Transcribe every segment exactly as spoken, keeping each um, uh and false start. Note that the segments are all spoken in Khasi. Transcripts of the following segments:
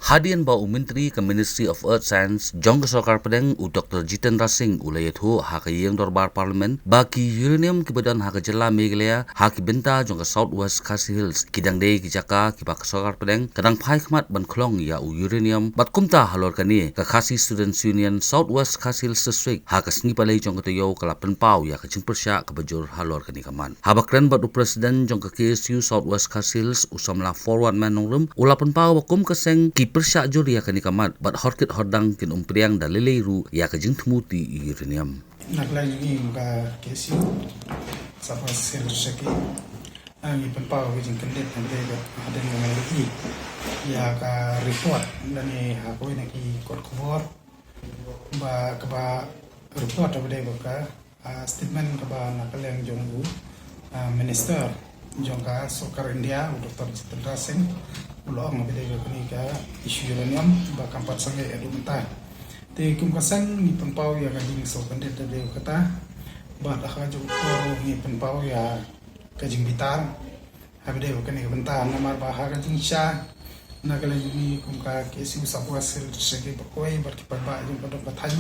Hadien ba u Myntri ka Ministry of Earth Science jong ka Sorkar Pdeng, u Doctor Jitendra Singh, u la ïathuh ha ka ïing dorbar Parliament ba ki uranium kiba don ha ka jylla Meghalaya ha ki bynta jong ka South West Khasi Hills ki dang dei ki jaka kiba ka Sorkar Pdeng ka dang phai khmat ban khlong ïa u uranium. Bad kumta halor kane, ka Khasi Students Union South West Khasi Hills District ha ka sngi Palei jong ka taïew ka la pynpaw ïa ka jingpyrshah kaba jur halor kane ka mat. Haba kren bad u President jong ka K S U South West Khasi Hills, u samla Forwardman Nongrum, u la pynpaw ba kum ka seng ki pyrshah jur ïa kane ka mat bad horkit hordang kin ym pdiang da lei lei ruh ïa ka jingthmu tih uranium. Na ka liang jong ngi ka K S U South West Khasi Hills District, ngi pynpaw ka jingkyndit hangtei bad hadien ba ngi la ïohi ïa ka report lane ha kawei na ki kot khubor ba kaba report ba dei ba ka ah, statement kaba na ka liang jong u, ah, Minister jong ka Sorkar India, u Doctor Jitendra Singh, u la ong ba dei ba kane ka issue uranium ba kam pat sangeh haduh mynta. Te kum ka seng ngi pynpaw ïa ka jingsngewkyndit da dei kata, bad ha ka jong u por ngi pynpaw ïa ka jingbitar. Haba dei ba kane ka bynta namar ba ha ka jingshisha na ka liang jong ngi kum ka K S U South West Khasi Hills District, kiba kawei bad kiba bah jong ka dong ka thaiñ,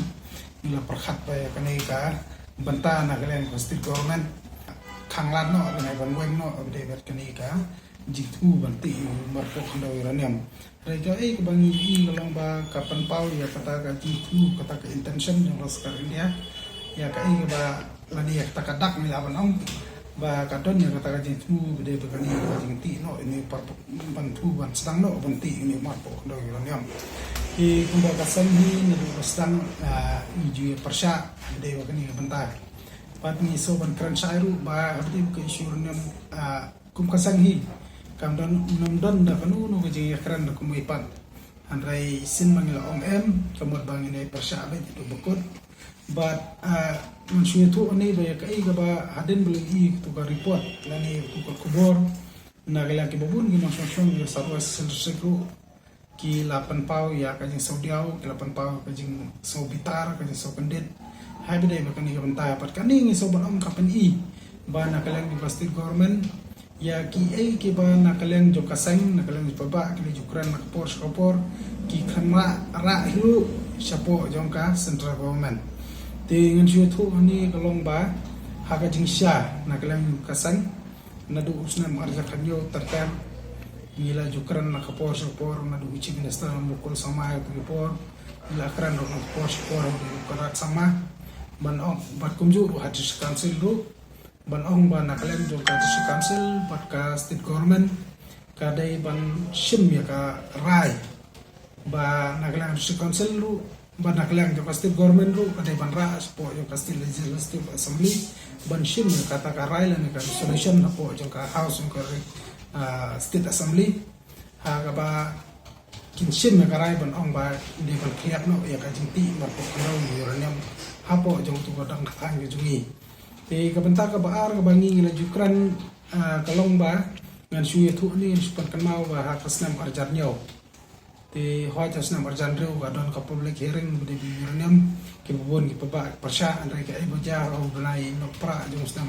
ngi la pyrkhat ba ïa kane ka bynta na ka liang ka State Government khang lad noh, kane ban weng noh haba dei bad kane ka jingthmu ban tih marpoh khyndew uranium. Hynrei kaei kaba ngi ïohi ka long ba ka pynpaw ïa kata ka jingthmu, kata ka intention jong ka Sorkar India, ïa kaei kaba lane ïa kata ka dak ngi lah ban ong ba ka don ïa kata ka jingthmu ba dei ba kane ka jingtih noh ine par ban thmu ban sdang noh ban tih ine marpoh khyndew uranium. Te kumba ka seng hi naduh ba sdang, ah, ngi ju ïa pyrshah ba dei ba kane ka bynta. Bad ngi shu ban kren shai ruh ba haba dei ba ka issue uranium, ah, kum ka seng hi kam don, ym don da kano kano ka jingïakren da kumwei pat. Hynrei shisien ba ngi la ong em, ka mut ba ngin ïa pyrshah beit haduh ba kut. Bad, ah, ngan shu ïathuh hangne ba ïa kaei kaba hadien ba la ïohi kato ka report lane kato ka khubor na ka liang kiba bun ki nongshong shnong jong ka South West Khasi Hills District ruh ki la pynpaw ïa ka jingsngewdiaw, ki la pynpaw ka jingsngewbitar, ka jingsngewkyndit. Haba dei ba kane ka bynta, bad kane ngi shu ban ong ka pyni ba na ka liang jong ka State Government, ïa kiei kiba na ka liang jong ka seng, na ka liang jong ka bah, ki la ju kren na ka por sha ka por, ki khlem rah hi ruh shapoh jong ka Central Government. Te ngan shu ïathuh hangne ka long ba ha ka jingshisha na ka liang jong ka seng, naduh u snem arhajar khathynñiew ter ter, ngi la ju kren na ka por sha ka por, naduh u Chief Minister Mukul Sangma ïa ka por, ngi la kren ruh na ka por sha ka por, naduh u Conrad Sangma, ban ong, bad kumjuh ruh ha District Council ruh, ban ong ba na ka liang jong ka District Council bad ka State Government ka dei ban shim ïa ka rai ba na ka liang District Council ruh, ba na ka liang jong ka State Government ruh ka dei ban rah shapoh jong ka State Legislative Assembly ban shim ïa kata ka rai lane ka resolution hapoh jong ka House jong ka, ah, State Assembly. Ha kaba kin shim ïa ka rai ban ong ba dei ban khlieh noh ïa ka jingtih marpoh khyndew uranium hapoh jong kato ka dong ka thaiñ ka jong ngi. Te ka bynta kaba ar kaba ngi ngi la ju kren, ah, ka long ba ngan shu ïathuh hangne, ngan shu pynkynmaw ba ha ka snem arhajar hynñiew, te hooid ha snem arhajar hynriew ka don ka public hearing ba dei bad uranium, kiba bun kiba bah ki pyrshah, hynrei kaei ba jia ha u bnai Nohprah jong u snem,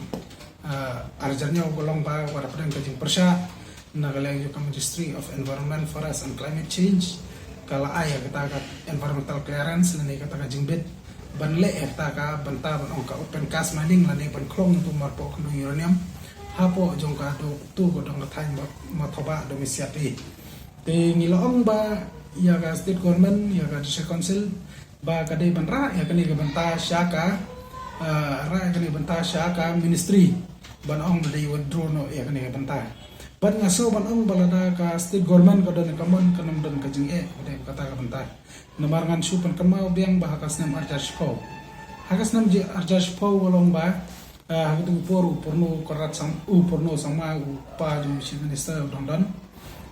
ah, arhajar hynñiew ka long ba wat hapdeng ka jingpyrshah na ka liang jong ka Ministry of Environment, Forest and Climate Change ka la ai ïa kata ka environmental clearance lane kata ka jingbit ban leh ïa kata ka bynta ban ong ka open cast mining lane ban khlong ïa uto u marpoh khyndew uranium hapoh jong kato ka dong ka thaiñ Mawthaw Bah Domesiat. Te ngi la ong ba ïa ka State Government, ïa ka District Council ba ka dei ban rah ïa kane ka bynta sha ka, ah, rah ïa kane ka bynta sha ka Ministry ban ong ba dei withdraw noh ïa kane ka bynta. Bad nga sngew ban ong ba lada ka State Government ka don ïa ka mon, kan ym don ka jingeh ba dei kata ka bynta. Namar ngan shu pynkynmaw biang ba ha ka snem arhajar shiphew, ha ka snem arhajar shiphew ka long ba, ah, ha kato ka por u Purno Conrad Sang-, u Purno Sangma, u kpa jong u Chief Minister u dang don.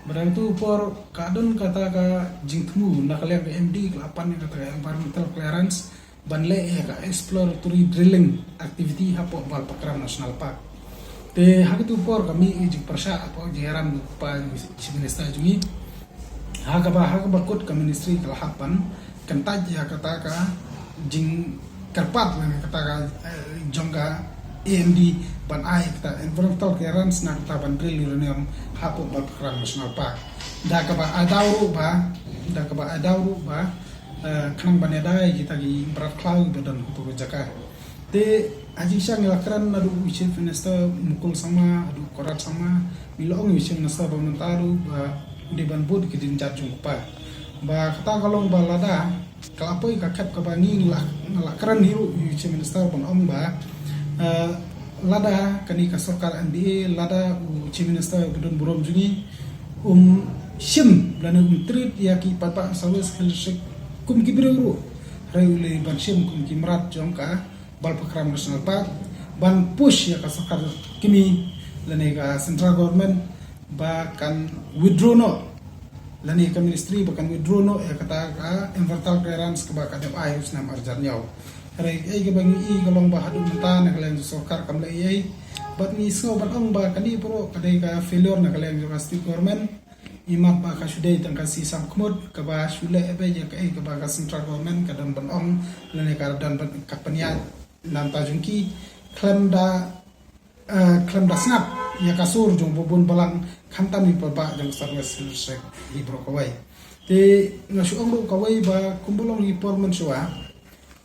Bad ha kato ka por ka don kata ka jingthmu na ka liang ka M D ka la pan ïa kata ka environmental clearance ban leh ïa ka exploratory drilling activity hapoh Balpakram National Park. Te ha kato ka por ka mih ka jingpyrshah hapoh jingïalam u kpa jong u Chief Minister jong ngi. Ha kaba, ha kaba kut ka Ministry ka la hap ban kyntait ïa kata ka jingkyrpad lane kata ka, eh, jong ka A M D ban ai kata environmental clearance na kata ban drill uranium hapoh Balpakram National Park. Da kaba ai daw ruh ba da kaba ai daw ruh ba, eh, khnang ban ïada ïa kita ki mrad khlaw ba don ha kato ka jaka. Te ha jingshisha ngi la kren naduh u Chief Minister Mukul Sangma haduh Conrad Sangma, ngi la ong ïa u Chief Minister ba mynta ruh ba u dei ban bud ki dienjat jong u kpa. Ba kata ka long ba lada ka la poi ka khep kaba ngi ngi la, ngi la kren hi ruh ïa u Chief Minister ban ong ba, eh, lada kane ka sorkar M D A, lada u Chief Minister ba don burom jong ngi um shim lane um treat ïa ki paidbah South West Khasi Hills District kum ki briew ruh, hynrei u leit ban shim kum ki mrad jong ka Balpakram National Park, ban push ïa ka sorkar kmie lane ka central government ba kan withdraw noh, lane ka ministry ba kan withdraw noh ïa kata ka environmental clearance kaba ka dep ai ha u snem arhajar hynñiew. Hynrei kaei kaba ngi i ka long ba haduh mynta na ka liang jong sorkar kam leh ei ei. Bad ngi sngew ban ong ba kane baroh ka dei ka failure na ka liang jong ka state government. Imat ba ka shu dei tang ka shisam khmut kaba shu leh ei ei ïa kaei kaba ka central government ka don ban ong lane ka don ban ka pynïaid na bynta jong ki, khlem da, eh, khlem da sngap ïa ka sur jong ba bun balang, khamtam ïa ki paidbah jong ka South West Khasi Hills District hi baroh kawei. Te nga shu ong ruh kawei ba kumba long hi por mynshuwa,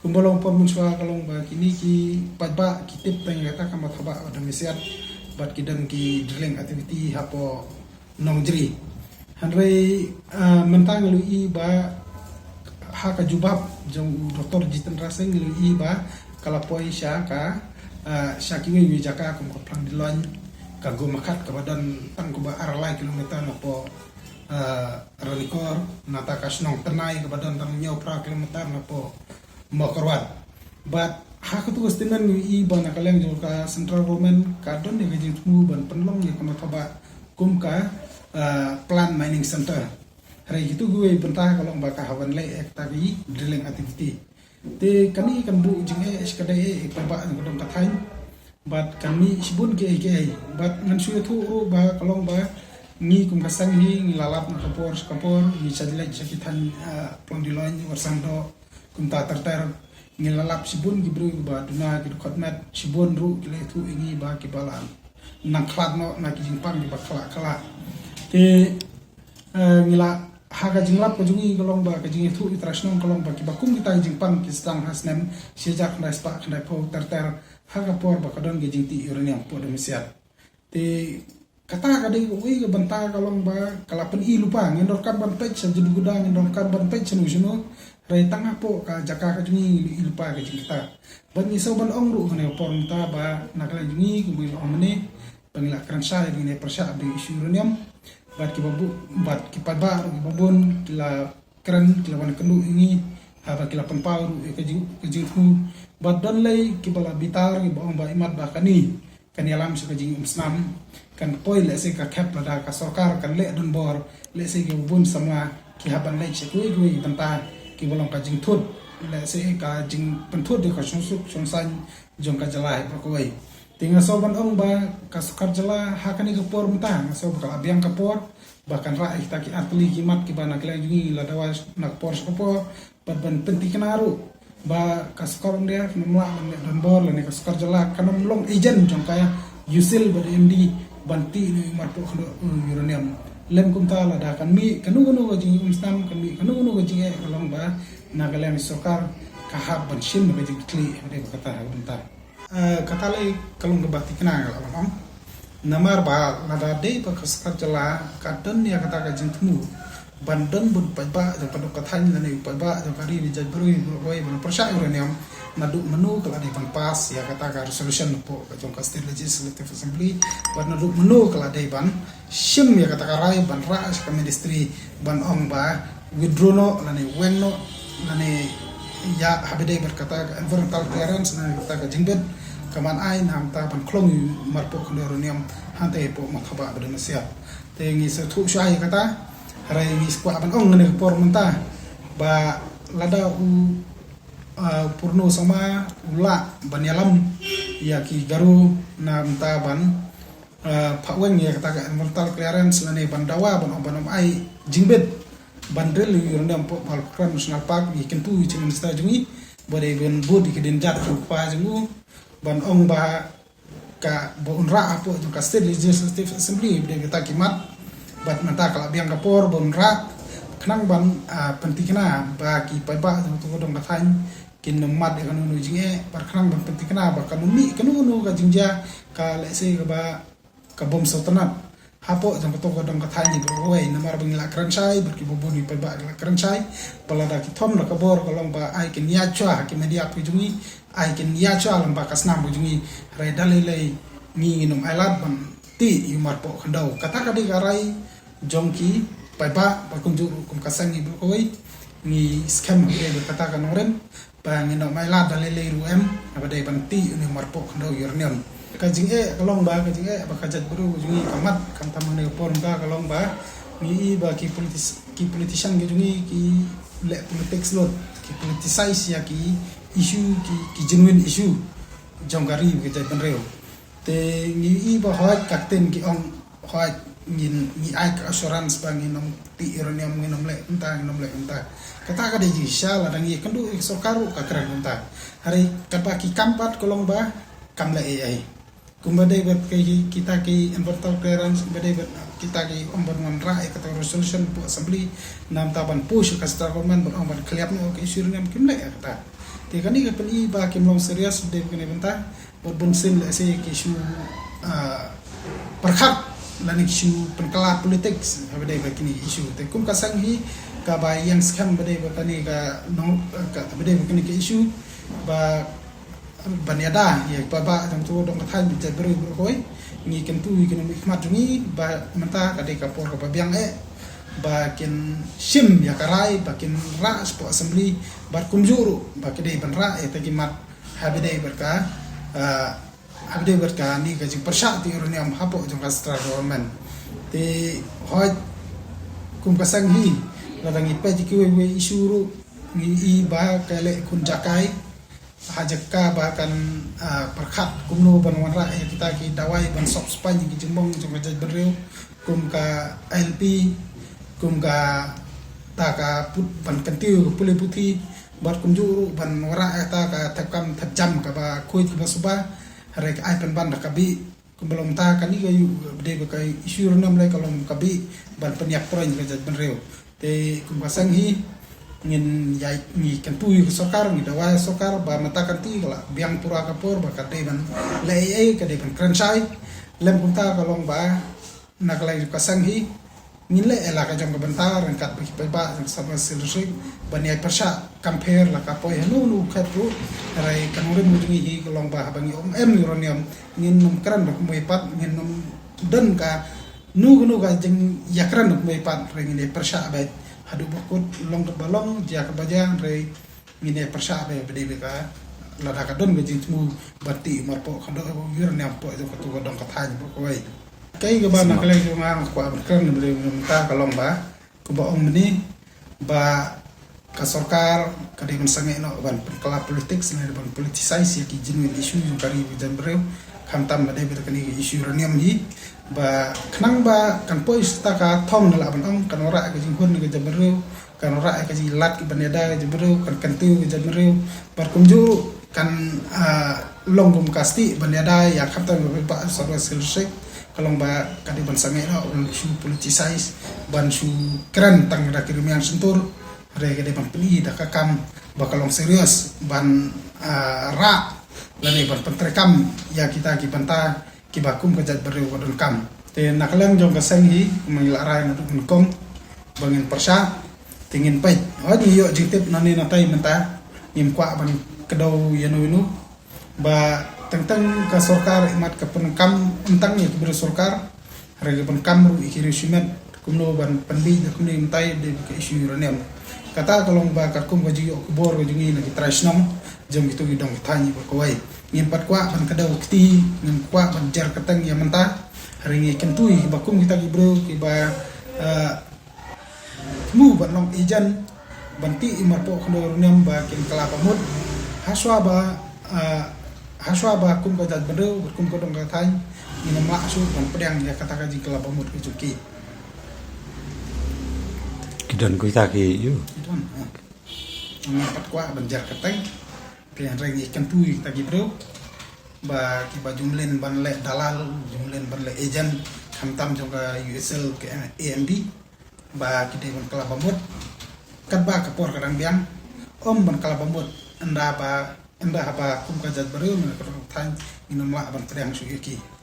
kumba long por mynshuwa ka long ba kine ki paidbah ki tip tang ïa kata ka mathabah ba don misiat bad ki don ki drilling activity hapoh Nongjri. Hynrei, ah, mynta ngi la ïohi ba ha ka jubab jong u Doctor Jitendra Singh ngi la ïohi ba ka la poi sha ka, ah, sha kiwei kiwei jaka kum ka Phlangdilong, ka Gomakhat kaba don tang kumba ar lai kilometer napoh, ah, Ranikor, nangta ka shnong Tnai kaba don tang hynñiew phra kilometer napoh Mawkyrwat. Bad ha katu ka statement ngi ïohi ba na ka liang jong ka central government ka don ïa ka jingthmu ban pynlong ïa ka mathabah kum ka, ah, plant mining center. Hynrei kitu kiwei bynta ka long ba ka hap ban leh ïa kata ki drilling activity. Te kane kan buh jingeh ïa ka dei eh ïa ki paidbah jong ka dong ka thaiñ. Bad kan mih shibun kiei kiei. Bad ngan shu ïathuh ruh ba ka long ba ngi kum ka seng hi ngi la lap na ka por sha ka por, ngi shah leit sha ki thaiñ, ah, Phlangdilong, Warsangdoh, kumta ter ter. Ngi la lap shibun ki briew kiba duna ki dkhot met, shibun ruh ki la ïathuh ïa ngi ba kiba la nang khlad noh na ki jingpang kiba khlad khlad. Te, eh, ngi la ha ka jinglap ka jong ngi ka long ba ka jingïathuh ïa ki trai shnong ka long ba kiba kum kita ki jingpang ki sdang ha snem shi hajar khyndai spah khyndai phew ter ter ha ka por ba ka don ka jingtih uranium hapoh Domiasiat. Te kata ka dei kawei ka bynta ka long ba ka la pyni lypa, ngim donkam ban peit sha Jyduguda, ngim donkam ban peit shano shano, hynrei tang hapoh ka jaka ka jong ngi ngi i lypa ka jingkata. Bad ngi sngew ban ong ruh ha kane ka por mynta ba na ka liang jong ngi kumba ngi la ong mynne ba ngi la kren shai ba ngin ïa pyrshah bad issue uranium. Bad kiba bun, bad ki paidbah ruh kiba bun ki la kren, ki la wan kynduh ïa ngi, haba ki la pynpaw ruh ïa ka jing, ka jingthmu. Bad don lei kiba la bitar kiba ong ba imat ba kane kan ïalam sha ka jingumsnam, kan poi lehse ka khep lada ka sorkar kan leh donbor, lehse kiba bun samla ki hap ban leit sha kiwei kiwei ki bynta kiba long ka jingthut, lehse ka jingpynthut ïa ka shongsuk shongsaiñ jong ka jylla hi baroh kawei. Te nga sngew ban ong ba ka sorkar jylla ha kane ka por mynta nga sngew ba ka la biang ka por ba kan rah ïa kita ki artylli ki mat kiba na ka liang jong ngi la dawa na ka por sha ka por, bad ban pynthikna ruh ba ka sorkar India kan ym lah ban leh donbor lane ka sorkar jylla kan ym long agent jong ka U C I L bad M D ban tih noh marpoh khyndiat uranium. Lym kumta lada kan mih kano kano ka jingumsnam, kan mih kano kano ka jingeh, ka long ba na ka liang sorkar ka hap ban shim ka jingkitkhlieh, ka dei ba kata ha ka bynta. Eh, kata lei ka long kaba thikna nga lah ban ong. Namar ba lada dei ba ka sorkar jylla ka don ïa kata ka jingthmu ban don bun paidbah jong ka dong ka thaiñ lane u paidbah jong ka ri, ri jaitbynriew baroh kawei ban pyrshah uranium, naduh mynno ka la dei ban pass ïa kata ka resolution hapoh ka jong ka State Legislative Assembly, bad naduh mynno ka la dei ban shim ïa kata ka rai ban rah sha ka ministry ban ong ba withdraw noh lane weng noh lane ïa haba dei bad kata ka environmental clearance lane kata ka jingbit ka ban ai na bynta ban khlong ïa u marpoh khyndiat uranium hangtei hapoh marthabah ba Domiasiat. Te ngi sa thuh shai ïa kata, hynrei ngi sa kwah ban ong ha kane ka por mynta ba lada u, ah, Purno Sangma u lah ban ïalam ïa ki Garo na bynta ban ah, phah weng ïa kata ka environmental clearance lane ban dawa ban ong ban ym ai jingbit ban drill ïa u uranium hapoh Balpakram National Park, ngi kyntu ïa u Chief Minister jong ngi ba dei ban bud ïa ka dienjat jong u kpa jong u ban ong ba ka ba un rah hapoh jong ka State Legislative Assembly ba dei kata ki mat. Bad mynta ka la biang ka por ba un rah, khnang ban, ah, pynthikna ba ki paidbah jong kato ka dong ka thaiñ kin ym mad ïa kano kano jingeh, bad khnang ban pynthikna ba kan ym mih kano kano ka jingjia ka lehse kaba ka bym sngewtynnat hapoh jong kato ka dong ka thaiñ hi baroh kawei, namar ba ngi la kren shai bad kiba bun ki paidbah ki la kren shai ba lada ki thom da ka bor ka long ba ai kin ïaid shuwa ha ki media ka jong ngi, ai kin ïaid shuwa lyngba ka snam ka jong ngi, hynrei da lei lei ngi ngin ym ailad ban tih ïa u marpoh khyndew. Kata ka dei ka rai jong ki paidbah, bad kumjuh ruh kum ka seng hi baroh kawei ngi skhem ha kata ka nongrim ba ngin ym ailad da lei lei ruh em ha ba dei ban tih ïa une u marpoh khyndew uranium. Ka jingeh ka long ba ka jingeh ba ka jaitbynriew ka jong ngi ka mad, khamtam ha kane ka por mynta ka long ba ngi i ba ki politis-, ki politician ka jong ngi ki leh politics lut, ki politicize ïa ki issue, ki, ki genuine issue jong ka ri bad ka jaitbynriew. Te ngi i ba hooid ka ktien ki ong hooid ngin, ngi ai ka assurance ba ngin ym tih uranium, ngin ym leh kumta, ngin ym leh kumta. Kata ka dei jingshisha, lada ngi ïakynduh ïa ka sorkar ruh ka kren kumta. Hynrei katba ki kam pat ka long ba kam leh ei ei. Kumba dei bad ki, kita ki environmental clearance, kumba dei bad kita ki ong ban wanrah ïa kata ka resolution hapoh assembly, namar ban push ïa ka central government ban ong ban khylliap noh ka issue uranium, kim leh ïa kata. Te kane ka pyni ba kim long serious dei bad kane bynta. Bad bunsien lehse ki shu, ah, pyrkhat lane ki shu pynkylla politics ha ba dei bad kine ki issue. Te kum ka seng hi kaba ïeng skhem ba dei bad kane ka nong, ka, ba dei bad kine ki issue ba ban ïada ïa ki paidbah jong kato ka dong ka thaiñ bad jaitbynriew baroh kawei. Ngi kyntu ïa ki nongmihkhmat jong ngi ba mynta ka dei ka por kaba biang eh ba kin shim ïa ka rai ba kin rah shapoh assembly, bad kumjuh ruh ba ki dei ban rah ïa kita ki mat ha ba dei bad ka, ah, ha ba dei bad kane ka jingpyrshah tih uranium hapoh jong ka central government. Te hooid kum ka seng hi lada ngi peit ïa kiwei kiwei issue ruh ngi i ba ka leh khun jakai ha jaka ba kan, ah, pyrkhat kumno ban wanrah ïa kita ki dawai ban sop spaiñ ïa ki jingmong jong ka jaitbynriew, kum ka I L P, kum kata ka put ban kyntiew ka pule puthi, bad kumjuh ruh ban wanrah ïa kata ka thep kam thep jam kaba khuid kaba suba, hynrei ka ai pynban da ka bih. Kumba long mynta kane ka ïu, dei ba ka issue uranium lei ka long ka bih ban pynïap proin ka jaitbynriew. Te kum ka seng hi ngin ïa, ngi kyntu ïa ka sorkar, ngi dawa ïa ka sorkar ba mynta ka sngi ka la biang pura ka por ba ka dei ban leh ei ei, ka dei ban kren shai. Lem kumta ka long ba na ka liang ka seng hi ngin leh ei la ka jong ka bynta ryngkat bad ki paidbah jong ka South West Hill District ban ïai pyrshah compare la ka poi hano hano khet ruh, hynrei ka nongrim ka jong ngi hi ka long ba haba ngi ong em uranium ngin ym kren da kumwei pat, ngin ym don kano kano ka jingïakren da kumwei pat, hynrei ngin ïai pyrshah beit haduh ba kut, long kaba long, jia kaba jia, hynrei ngin ïai pyrshah beit ba dei beit ka, lada ka don ka jingthmu ban tih marpoh khyndew uranium hapoh jong kato ka dong ka thaiñ baroh kawei. Kaei kaba na ka liang jong nga nga kwah ban kren na mynta ka long ba kumba ong mynne ba ka sorkar ka dei ban sangeh noh ban pynkylla politics ne ban politicize ïa ki genuine issue jong ka ri bad ka jaitbynriew, khamtam ba dei bad kane ka issue uranium hi, ba khnang ba kan poi sha ka thong ne lah ban ong, kan wanrah ka jinghun ka jaitbynriew, kan wanrah ka jinglad ka ban ïada ka jaitbynriew, kan kyntiew ka jaitbynriew, bad kumjuh kan, ah, long kum ka stieh ban ïada ïa khamtam ïa ka paidbah South West Hill District. Ka long ba ka dei ban sangeh noh ban shu politicize, ban shu kren tang da ki rmiang shyntur, hynrei ka dei ban pyni da ka kam ba ka long serious ban, ah, rah lane ban pyntreikam ïa kita ki bynta kiba kum ka jaitbynriew ka donkam. Te na ka liang jong ka seng hi, kumba ngi la rai naduh nyngkong ba ngin pyrshah, te ngin peit. Hooid ngi ïoh jingtip nangne natai mynta, ngim kwah ban kdew ïano ïano ba teng teng ka sorkar imat ka pyndonkam, teng teng ïa ki briew sorkar, hynrei ka pyndonkam ruh ïa ki riew shimet kumno ban pynbiej da kumne mynta ïa ka issue uranium. Kata ka long ba katkum ka jingïoh khubor ka jong ngi na ki trai shnong jong kito ki dong ki thaiñ baroh kawei. Ngim pat kwah ban kdew kti, ngim kwah ban jer kyrteng ïa mynta. Hynrei ngi kyntu ïa kiba kum kita ki briew kiba, eh, thmu ban long agent ban tih ïa marpoh khyndew uranium ba kin kylla pamut. Hashwa ba, eh, hashwa ba kum ka jaitbynriew bad kum ka dong ka thaiñ ngin ym lah shuh ban pdiang ïa kata ka jingkylla pamut ka jong ki. Ki don kita ki ïu. Ki don, ha. Ngim pat kwah ban jer kyrteng. Te hynrei ngi kyntu ïa kita ki briew ba kiba ju mlien ban leh dalal, ju mlien ban leh agent, khamtam jong ka U S L, ka A M D. ba ki dei ban kylla bamut. Katba ka por ka dang biang, ym ban kylla bamut ynda ba, ynda haba kum ka jaitbynriew ne ka thaiñ ngin ym lah ban pdiang shuh ïa ki.